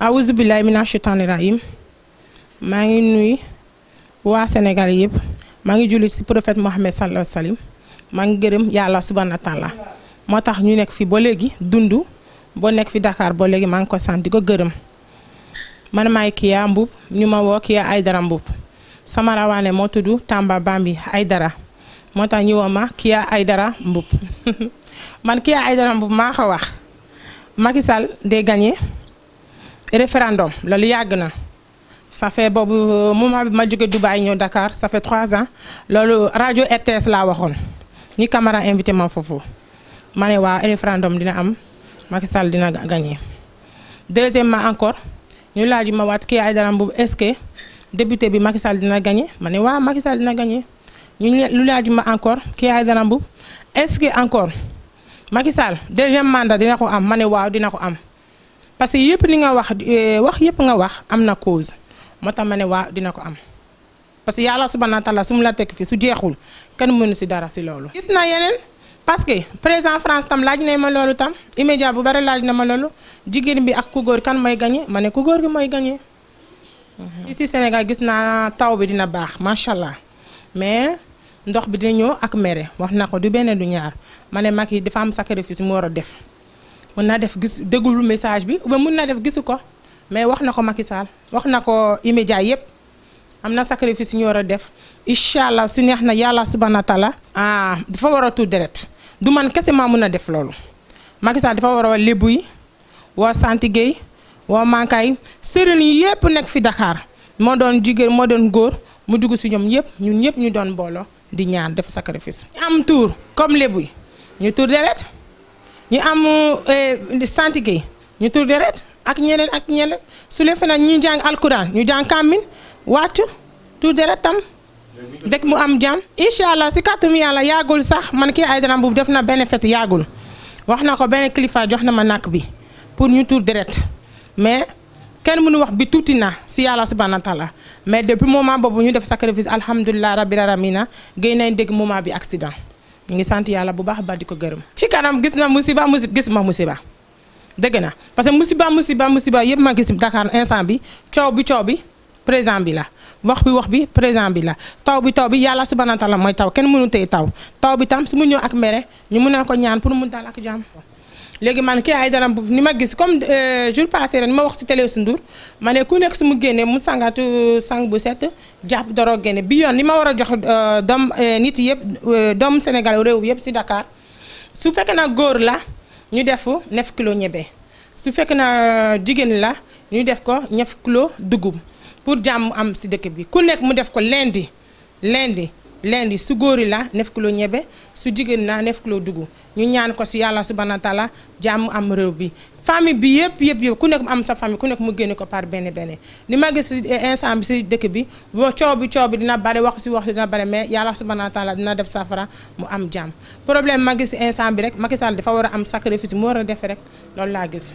awuzu billahi mina shaytaani rahim maa ngi nuyu waa Sénégal yëpp maa ngi jullit ci prophète Mohammed sallallahu alayhi wa sallam maa ngi gërëm yàlla subhanahu wa taala moo tax ñu nekk fi ba léegi dund boo nekk fi Dakar ba léegi maa ngi ko sant di ko gërëm man maay Kya Mboup ñu ma woo Kya Aidara Mboup sama rawaane moo tudd Tamba Bambi Aidara moo tax ñu woo ma Kya Aidara Mboup man Kya Aidara Mboup maa ko wax Macky Sall day gagné référendum loolu yàgg na ça fait boobu moment bi ma jóge Dubaï ñëw Dakar ça fait 3 ans loolu rajo RTS laa waxoon ñi Camara invité ma foofu ma ne waa référendum dina am Macky Sall dina gagné. Deuxièmement encore ñu laaj ma waat Kya Aidara Mboup est-ce que député bi Macky Sall dina gagné ma ne waa Macky Sall dina gagné ñu laaj ma encore Kya Aidara Mboup est-ce que encore Macky Sall deuxième mandat dina ko am ma ne waaw dina ko am. parce que yëpp li nga wax yëpp nga wax am na cause moo tax ma ne waa dina ko am parce que yàlla subhanahu wa taala su mu la teg fi su jeexul kenn mënu si dara si loolu. gis na yeneen parce que président France tam laaj na ma loolu tam immédiat bu bari laaj na ma loolu jigéen bi ak ku góor kan mooy gagné ma ne ku góor gi mooy gagné. ici Sénégal gis naa taw bi dina baax macha allah mais ndox bi dina ñëw ak mere wax na ko du benn du ñaar ma ne Macky dafa am sacrifice mu war a def. mën naa def gis déggul message bi ba mën naa def gisu ko mais wax na ko Macky Sall wax na ko immédiat yëpp am na sacrifice ñu war a def incha allah si neex na yàlla subhanahu wa taala dafa war a tuur deret du man kese maa mën a def loolu Macky Sall dafa war a lébu yi woo Santigé woo Mankaay sëriñ yi yëpp nekk fi Dakar moo doon jigéen moo doon góor mu dugg si ñoom ñëpp ñun ñëpp ñu doon booloo di ñaan def sacrifice. ñu am tuur comme lébu yi ñu tuur deret ñu am Santigé ñu tur deret ak ñeneen su lee feneen ñi jàng alquran ñu jàng kàmmin wàccu tur deret tam dëkk mu am jàmm incha allah si kàttum yàlla yàggul sax man Kya Aidara Mboup def na benn fête yàggul wax na ko benn kilifa jox na ma nakk bi pour ñu tur deret mais kenn mënu wax bi tuuti na si yàlla subhanahu wa taala mais depuis moment boobu ñu def sacrifice alhamdulilah rabbil alamina géy nañ dégg moment bi accident ñu ngi sant yàlla bu baax ba di ko gërëm. ci kanam gis na musiba gis ma musiba dëgg na parce que musiba yëpp ma gis Dakar instant bi coow bi président bi la wax bi président bi la taw bi yàlla subhanahu wa taala mooy taw kenn mënu tey taw bi tam su mu ñëw ak mere ñu mën a ko ñaan pour mu dal ak jàmm. léegi man Kya Aidara Mboup ni ma gis comme jour passé ren ni ma wax si télé Ndour ma ne ku nekk su mu génnee mu sangatu sang bu set jàpp doro génne bi yoon li ma war a jox doom nit yëpp doom Sénégal réew yëpp si Dakar su fekkee na góor la ñu def 9 kilo ñebe su fekkee na jigéen la ñu def ko 9 kilo dugub pour jàmm am si dëkk bi ku nekk mu def ko lundi su góori la 9 kilo ñebe su jigéen la 9 kilo dugub ñu ñaan ko si yàlla subhanahu wa taala jàmm am réew bi famille bi yëpp ku nekk mu am sa famille ku nekk mu génne ko par benn ni ma gis instant bi si dëkk bi boo coow bi dina bare wax dina bare mais yàlla subhanahu wa taala dina def safara mu am jàmm problème ma gis instant bi rek Macky Sall dafa war a am sacrifice mu war a def rek loolu laa gis